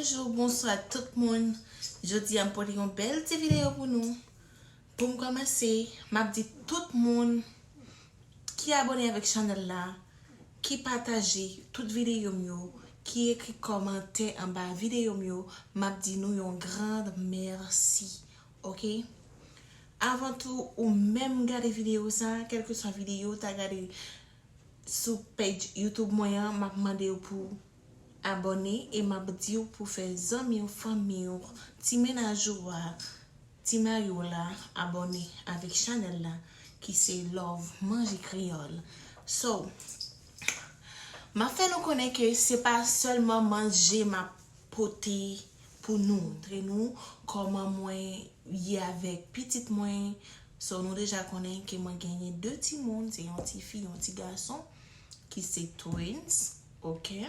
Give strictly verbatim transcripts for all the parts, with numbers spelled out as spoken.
Bonjou, bonswa tout moun. Jodi a m pote yon bèl ti videyo pou nou. Pou m kòmanse, m ap di tout moun ki abòne avèk chanèl la, ki pataje tout videyo m yo, ki ekri kòmantè anba videyo m yo, m ap di nou yon gran mèsi. Oke? Avan tou, ou menm gade videyo sa, kèlkeswa videyo w ta gade sou page YouTube mwen an, m ap mande w pou abòne e m ap di w pou fè zanmi w, fanmi w, ti mennaj ou a, ti mari w la abòne avèk chanèl la ki se Love Manje Kreyòl. So, m ap fè nou konnen ke se pa sèlman manje m ap pote pou nou, montre nou kòman mwen ye avèk pitit mwen. So, nou deja konnen ke mwen genyen de timoun, se yon ti fi, yon ti gason, ki se twins, oke?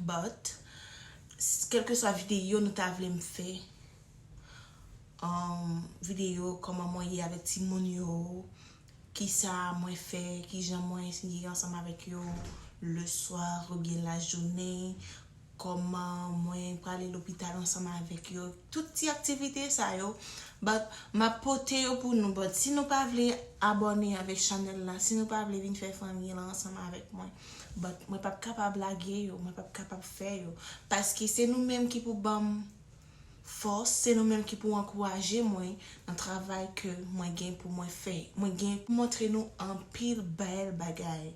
But, s- kèlkeswa videyo nou ta vle m fè, um, videyo kòman mwen ye avèk timoun yo, kisa mwen fè, kijan mwen ye ansanm avèk yo, le soir oubyen lajounen, kòman mwen prale lopital ansanm avèk yo, tout ti aktivite sa yo, but m ap pote yo pou nou, but si nou pa vle abòne avèk chanèl la, si nou pa vle vin fè fanmi la ansanm avèk mwen, but mwen p ap kapab lage yo, mwen p ap kapab fè yo, paske se nou menm ki pou ban m fòs, se nou menm ki pou ankouraje mwen nan travay ke mwen gen pou mwen fè. Mwen gen pou montre nou anpil bèl bagay.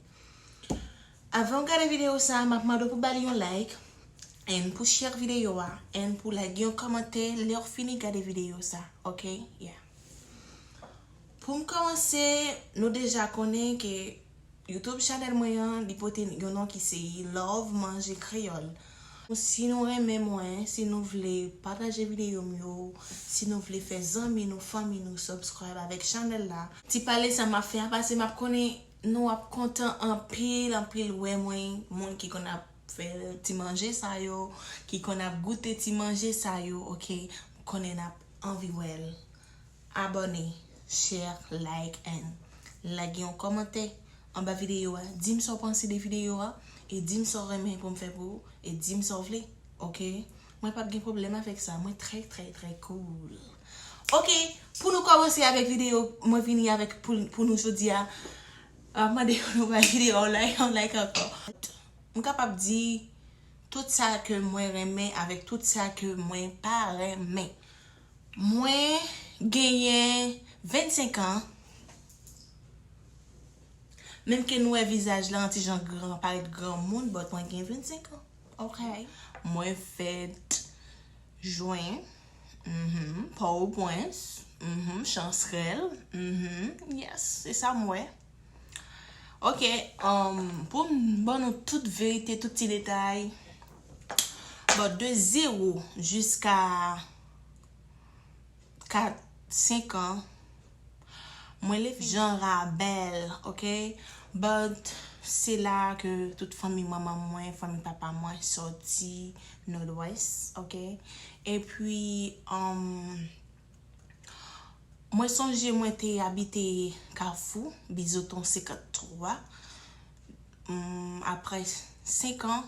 Avan w gade videyo sa, m ap mande w pou ba li yon like, and pou share videyo a, and pou like yon kòmantè lè w fini gade videyo sa, oke? Yeah. Pou m kòmanse, nou deja konnen ke YouTube chanèl mwen an, li pote yon non ki se Love Manje Kreyòl. Si nou renmen mwen, si nou vle pataje videyo m yo, si nou vle fè zanmi nou, fanmi nou subscribe avèk chanèl la, ti pale sa m ap fè a pase m ap konnen nou ap kontan anpil, anpil wè mwen, moun ki konn ap fè ti manje sa yo, ki konn ap goute ti manje sa yo, oke? M konnen n ap anvi wè l. Abòne, share, like, and lage yon kòmantè anba videyo a. Di m sa w panse de videyo a, e di m sa w renmen pou m fè pou ou, e di m sa w vle, oke? Mwen p ap gen pwoblèm avèk sa, mwen trè, trè, trè cool. Oke, pou nou kòmanse avèk videyo, mwen vini avèk pou, pou nou jodi a. M ap mande pou nou bay videyo a yon like, yon like ankò. M kapab di tout sa ke mwen renmen avèk tout sa ke mwen pa renmen. Mwen genyen vennsenk an. Menm ke nou wè vizaj la yon ti jan gran, parèt granmoun, but mwen gen vennsenk an. Oke. Mwen fèt jen. Mhm. Pòtoprens. Mhm. Chansrèl. Mhm. Yes, se sa m wè. Oke, um, pou m ban nou tout verite, tout ti detay, but de zewo jiska kat, senk an, mwen leve jan rabèl, oke? But se la ke tout fanmi manman mwen, fanmi papa mwen sòti Nòdwès, oke? Epi, um, mwen sonje mwen te abite Kafou, Bizoton senkanntwa, um, apre senk an,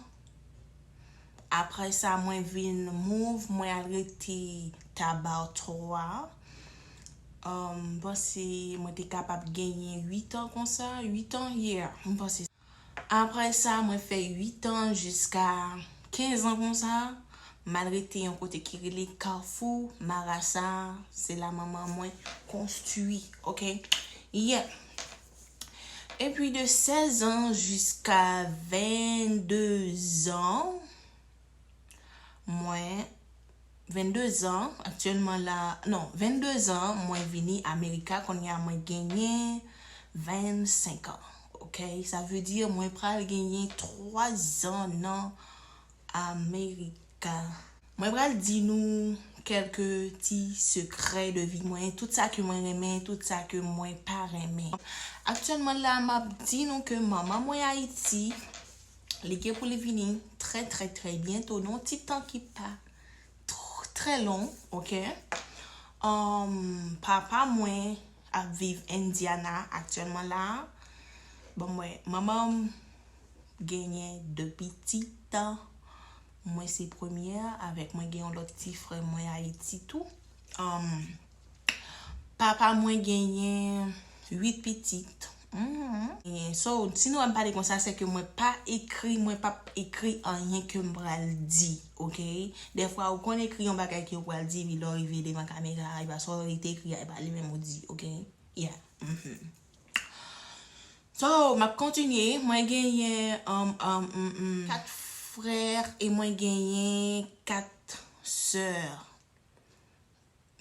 apre sa, mwen vin move, mwen al rete Taba twa. Um, m panse mwen te kapab genyen uit an konsa, uit an, yeah, m panse. Apre sa, mwen fè uit an jiska kenz an konsa. M al rete yon kote ki rele Kafou Marasa. Se la manman mwen konstwi, oke? Yeah. Epi de sèz an jiska vennde zan, mwen, vennde zan, aktyèlman la, non, vennde zan, mwen vini Amerika, kounye a mwen genyen vennsenk an, oke? Sa vle di mwen pral genyen twa zan nan Amerika. Mwen pral di nou kèlke ti sekrè de vi mwen, tout sa ke mwen renmen, tout sa ke mwen pa renmen. Aktyèlman la, m ap di nou ke manman mwen Ayiti, li gen pou li vini trè, trè, trè byento, nan yon ti tan ki pa tro, trè long, oke? Um, papa mwen ap viv Indiana aktyèlman la. Bon, mwen, manman m genyen de pitit. Mwen se premyè, avèk mwen gen yon lòt ti frè mwen Ayiti tou. Um, papa mwen genyen uit pitit. Mhm. So, si nou wè m pale konsa, se ke mwen pa ekri, mwen p ap ekri anyen ke m pral di, oke? Dèfwa, ou konn ekri yon bagay ke ou pral di, epi lè w rive devan kamera, e pa sa w rete ekri a, e pa li menm ou di, oke? Yeah. Mhm. So, m ap kontinye. Mwen genyen um, um, um, um, kat frè e mwen genyen kat sè.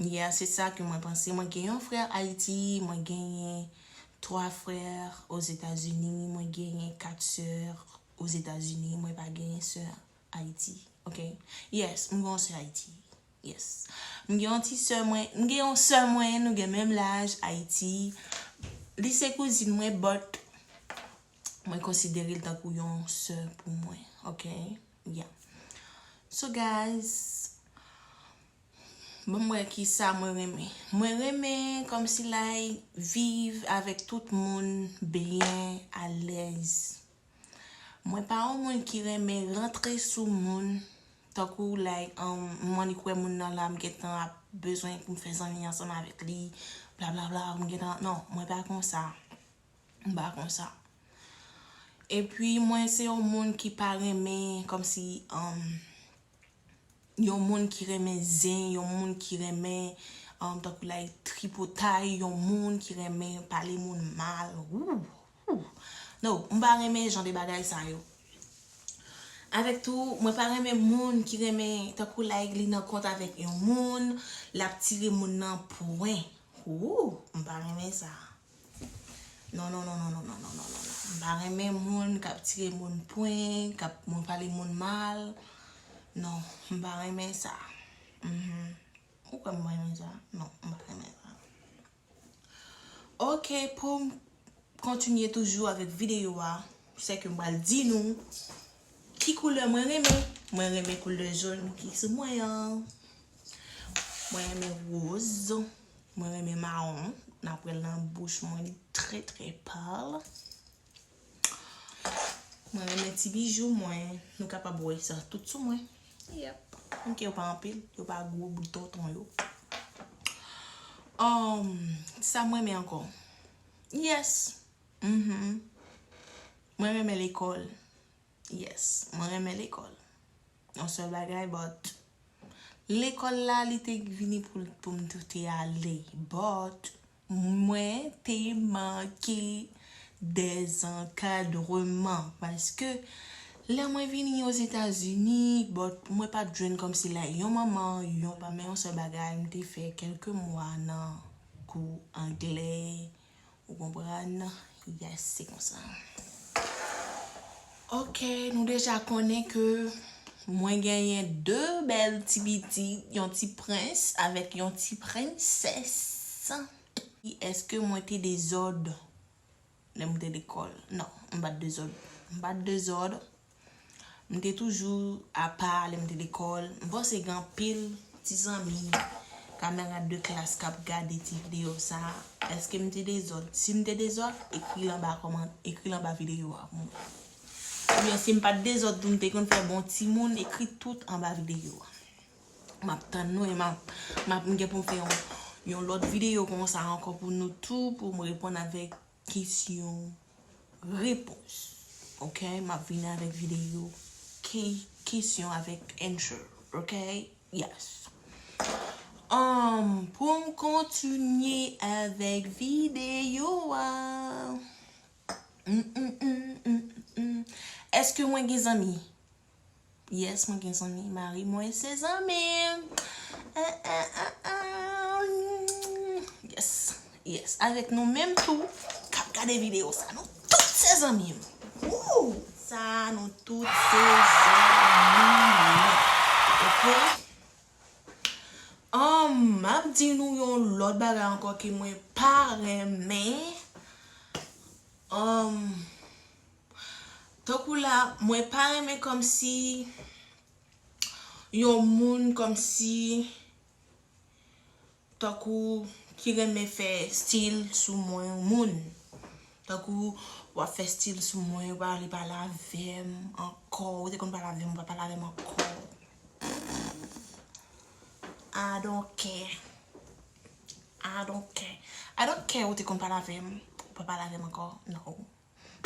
Yeah, se sa ke mwen panse. Mwen gen yon frè Ayiti, mwen genyen twa frè Ozetazini, mwen genyen kat sè Ozetazini, mwen pa genyen sè Ayiti. Ok? Yes, m gen yon sè Ayiti. Yes. M gen yon ti sè mwen, m gen yon sè mwen, nou gen menm laj, Ayiti. Li se kouzin mwen, but mwen konsidere l tankou yon sè pou mwen. Ok? Yeah. So, guys, bon, mwen, ki sa mwen renmen? Mwen renmen kòmsi, like, viv avèk tout moun byen, alèz. Mwen pa yon moun ki renmen rantre sou moun, tankou, like, um, m annik wè moun nan la, m gentan ap bezwen pou m fè zanmi ansanm avèk li, blablabla, m gentan, non, mwen pa konsa. M pa konsa. Epi, mwen se yon moun ki pa renmen, kòmsi, um, yon moun ki renmen zen, yon moun ki renmen, um, tankou, like, tripotay, yon moun ki renmen pale moun mal. Wou, wou. No, m pa renmen jan de bagay sa yo. Avèk tou, mwen pa renmen moun ki renmen, tankou, like, li nan kont avèk yon moun, l ap tire moun nan pwen. Wou, m pa renmen sa. Non, non, non, non. M pa renmen moun k ap tire moun pwen, k ap moun pale moun mal. Non, m pa renmen sa. Mhm. Ou kwè m pa renmen sa? Non, m pa renmen sa. Ok, pou m kontinye toujou avèk videyo a, se ke m pral di nou ki koulè mwen renmen. Mwen renmen koulè jòn ki sou mwen an. Mwen renmen woz. Mwen renmen mawon. N ap wè l nan bouch mwen, li trè, trè pal. Mwen renmen ti bijou mwen. Nou kapab wè sa tout sou mwen. Yep. Ok, yo pa anpil. Yo pa gwo bout tonton yo. Um, sa mwen renmen ankò. Yes. Mhm. Mwen renmen lekòl. Yes. Mwen renmen lekòl. Yon sèl bagay, but lekòl la, li te vini pou, pou m te ale. But mwen te manke dezankadreman. Paske lè mwen vini Ozetazini, but mwen pa t jwenn kòmsi, like, yon manman, yon pa, men yon sèl bagay, m te fè kèlke mwa nan kou anglè. Ou konprann? Yes, se konsa. Ok, nou deja konnen ke mwen genyen de bèl ti pitit, yon ti prens avèk yon ti prensès. Èske mwen te dezòd lè m te lekòl? Non, m pa t dezòd. M pa t dezòd. M te toujou apa lè m te lekòl. M panse gen anpil ti zanmi, kamarad de klas k ap gade ti videyo sa. Èske m te dezòd? Si m te dezòd, ekri l anba kòman, ekri l anba videyo a pou mwen. Oubyen si m pa t dezòd tou, m te konn fè bon timoun, ekri tout anba videyo a. M ap tann nou e m ap, m ap, m gen pou m fè yon, yon lòt videyo konsa ankò pou nou tou, pou m reponn avèk kesyon repons. Ok? M ap vini avèk videyo ke-, kesyon avèk answer. Ok? Yes. Um, pou m kontinye avèk videyo a. Mm, mm, mm, mm, mm, mm. Èske mwen gen zanmi? Yes, mwen gen zanmi. Mari mwen se zanmi m. Ah, ah, ah, ah. Yes. Yes. Avèk nou menm tou, k ap gade videyo sa. Nou tout se zanmi m. Woo! Sa, nou tout se zanmi m. Ok? Um, m ap di nou yon lòt bagay ankò ke mwen pa renmen. Um, tankou la, mwen pa renmen kòmsi yon moun kòmsi, tankou ki renmen fè stil sou mwen, yon moun. Tankou w ap fè stil sou mwen, ou pa vle pale avè m ankò, ou te konn pale avè m, ou pa pale avè m ankò. I don't care. I don't care. I don't care ou te konn pale avè m, ou pa pale avè m ankò. No.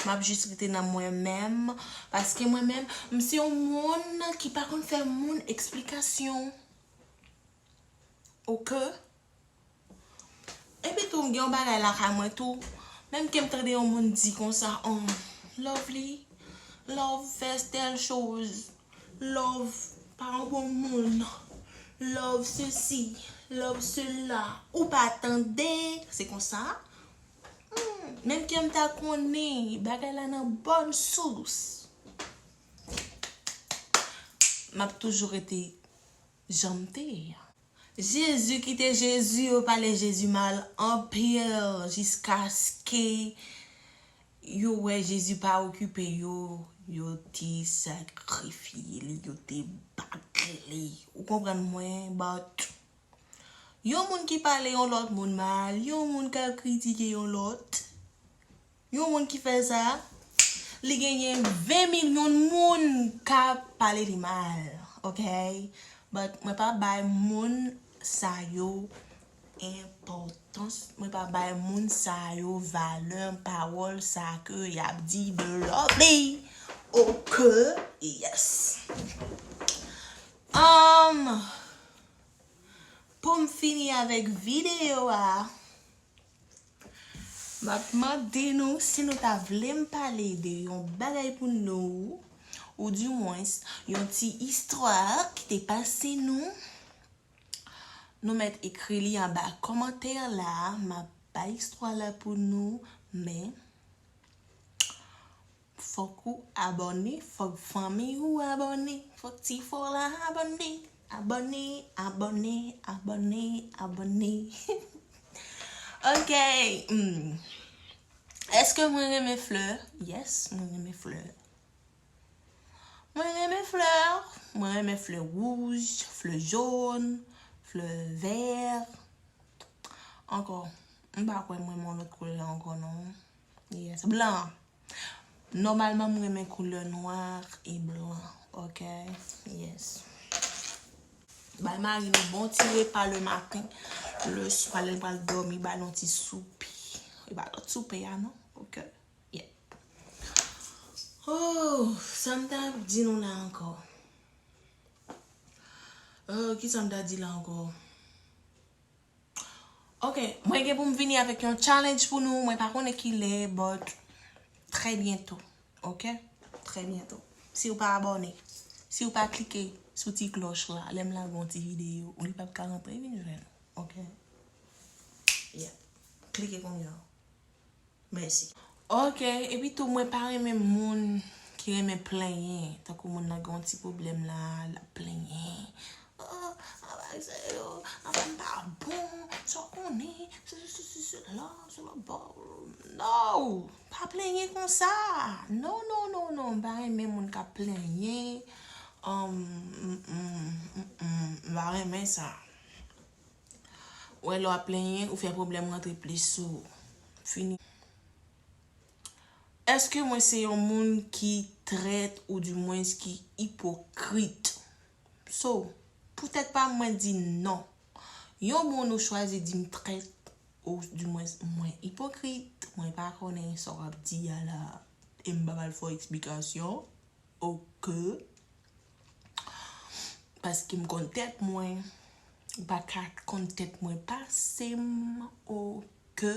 M ap jis rete nan mwen menm, paske mwen menm, m se yon moun ki pa konn fè moun eksplikasyon. Oke? Epi tou, m gen yon bagay lakay mwen tou. Menm ke m tande yon moun di konsa, um, Lovely, love fè tèl choz, love pa yon bon moun, love sesi, love sela, ou pa tande, se konsa. Hmm, menm ke m ta konnen bagay la nan bòn sous, m ap toujou rete jan m te ye a. Jezi ki te Jezi, yo pale Jezi mal anpil jiskaske yo wè Jezi pa okipe yo, yo te sakrifye li, yo te bat li. Ou konprann mwen? But yon moun ki pale yon lòt moun mal, yon moun k ap kritike yon lòt, yon moun ki fè sa, li genyen ven milyon moun k ap pale li mal, oke? But mwen pa bay moun sa yo enpòtans, mwen pa bay moun sa yo valè, pawòl sa ke y ap di de Lovely, oke? Yes. Um, pou m fini avèk videyo a, m ap mande nou si nou ta vle m pale de yon bagay pou nou, oudimwens yon ti istwa ki te pase nou. Nou mèt ekri li anba kòmantè la, m ap bay istwa la pou nou, men fòk ou abòne, fòk fanmi ou abòne, fòk ti fò la abòne, abòne, abòne, abòne, abòne. Ok. Hmm. Èske mwen renmen flè? Yes, mwen renmen flè. Mwen renmen flè. Mwen renmen flè wouj, flè jòn, flè vè. Ankò, m pa kwè m renmen yon lòt koulè ankò non. Yes, blan. Nòmalman, m renmen koulè nwa e blan. Ok? Yes. Bay mari nou bon ti repa le maten. Leswa, lè l pral dòmi, ba l yon ti soupe. E pa lòt soupe a non. Ok? Yeah. Oh, sa m ta di nou la ankò? Oh, ki sa m ta di la ankò? Ok, mwen gen pou m vini avèk yon challenge pou nou. Mwen pa konnen ki lè, but trè byento. Ok? Trè byento. Si w pa abòne, si w pa klike sou ti klòch la, lè m lage yon ti videyo, ou li p ap ka rantre vin jwenn. Ok? Yeah. Klike kounye a. Mèsi. Ok, epi tou mwen pa renmen moun ki renmen plenyen. Tankou moun nan gen yon ti pwoblèm la, l ap plenyen. Oh, a bagay sa yo, a m pa bon, sa w konnen, se sesi, se sela, se la ba. No! Pa plenyen konsa. Non, non, non, non. M pa renmen moun k ap plenyen. Um, mm, mm, mm, mm, m pa renmen sa. Ou wè lè w ap plenyen, ou fè pwoblèm rantre plis sou ou. Fini. Èske mwen se yon moun ki trèt oudimwens ki ipokrit? So, poutèt pa m, mwen di non. Yon moun ou chwazi di m trèt, oudimwens mwen ipokrit, mwen pa konnen sa w ap di a la, e m pa pral fè w eksplikasyon. Oke. Paske m konn tèt mwen. Ou pa ka konn tèt mwen pase m. Oke.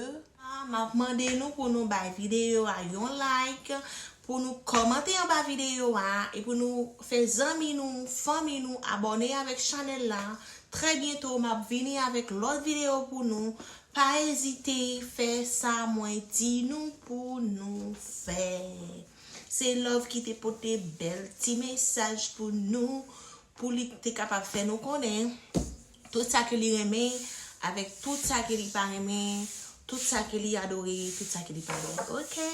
M ap mande nou pou nou bay videyo a yon like, pou nou kòmante anba videyo a, e pou nou fè zanmi nou, fanmi nou abòne avèk chanèl la. Trè byento, m ap vini avèk lòt videyo pou nou. Pa ezite fè sa mwen di nou pou nou fè. Se Love ki te pote bèl ti mesaj pou nou, pou li te kapab fè nou konnen tout sa ke li renmen, avèk tout sa ke li pa renmen, tout sa ke li adore, tout sa ke li pa adore. Oke?